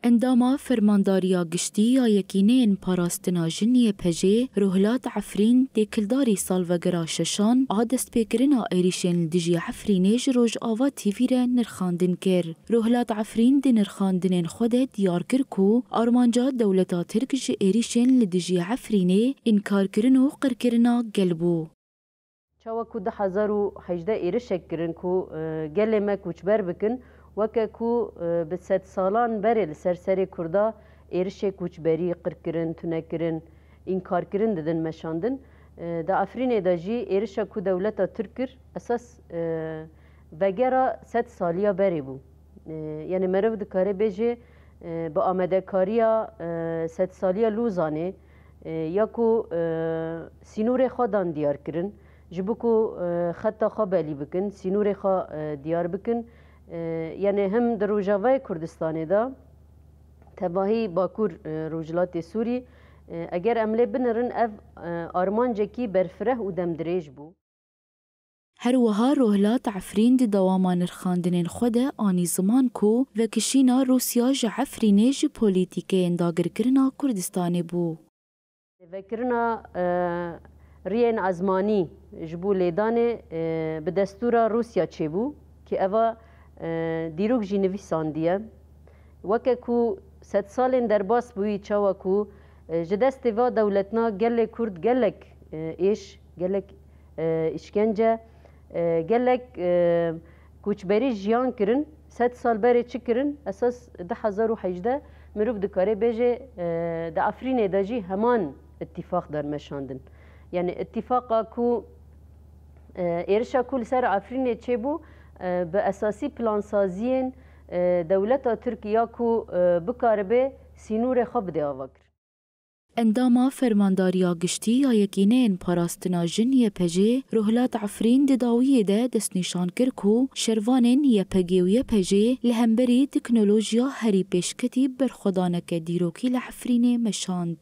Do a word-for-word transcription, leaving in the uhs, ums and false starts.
Endama Fermandariya Giştî ya Yekîneyên Parastina Jin Y P J, Rohlat Efrîn, têkildarî salvegera şeşan a destpêkirina êrîşên li dijî Efrînê ji Rojava T V re nirxandin kir. Rohlat Efrîn di nirxandinên xwe de diyar kir ku armanca dewleta Tirk ji êrîşên li dijî Efrînê înkarkirin û qirkirina gel bû. Çawa ku du hezar û hejdeh êrişek kirin ku, e, gelê me koçber bikin, weke ku, e, bi sedsalan berê li ser serê Kurda êrişê koçberî, qirkirin, tunekirin, înkarkirin didin meşandin. E, di Efrînê de jî êrişa ku dewleta Tirk kir, esas, e, vegera sed saliya berê bû. E, yani meriv dikare bêje, e, bi amadekariya, e, sedsaliya Lûzanê, e, ya ku, e, sînorê xwe dan diyar kirin, ji bo ku, e, xeta xwe belî bikin, sînorê xwe, e, diyar bikin. E, yani him di Rojavayê Kurdistanê de, tevahî Bakur, e, Rojhilatê Sûrî, e, eger em lê binirin, ev, e, armancekî berfireh û demdirêj bû. Her wiha Rohlat Efrîn di dewama nirxandinên xwe de anî ziman ku vekişîna Rûsya ji Efrînê ji polîtîkeyên dagirkirina Kurdistanê bû. Vekirina, e, riyên ezmanî ji bo lêdanê, e, bi destûra Rûsya çêbû, ki eva, e, dîrok jî nivîsandiye. Weke ku sedsalên derbas bûyî, çawa ku, e, ji destê va dewletna gelê Kurd gelek, e, êş, gelek, e, îşkence, e, gelek, e, koçberî jiyan kirin, sed sal berê çi kirin, esas du hezar û hejdeh mirov dikare bêje, e, di Efrînê de jî heman îtîfaq dan meşandin. Yani îtîfaqa ku, e, êrişa ku li ser Efrînê çêbû, e, bi esasî plansaziyên, e, dewleta Tirk ya ku, e, bikaribe sînorê xwe bide ava kir. Endama Fermandariya Giştî ya Yekîneyên Parastina Jin Y P J, Rohlat Efrîn di dawiyê de destnîşan kir ku şervanên Y P G û Y P J li hemberî teknolojiya herî pêşketî berxwedaneke dîrokî li Efrînê meşand.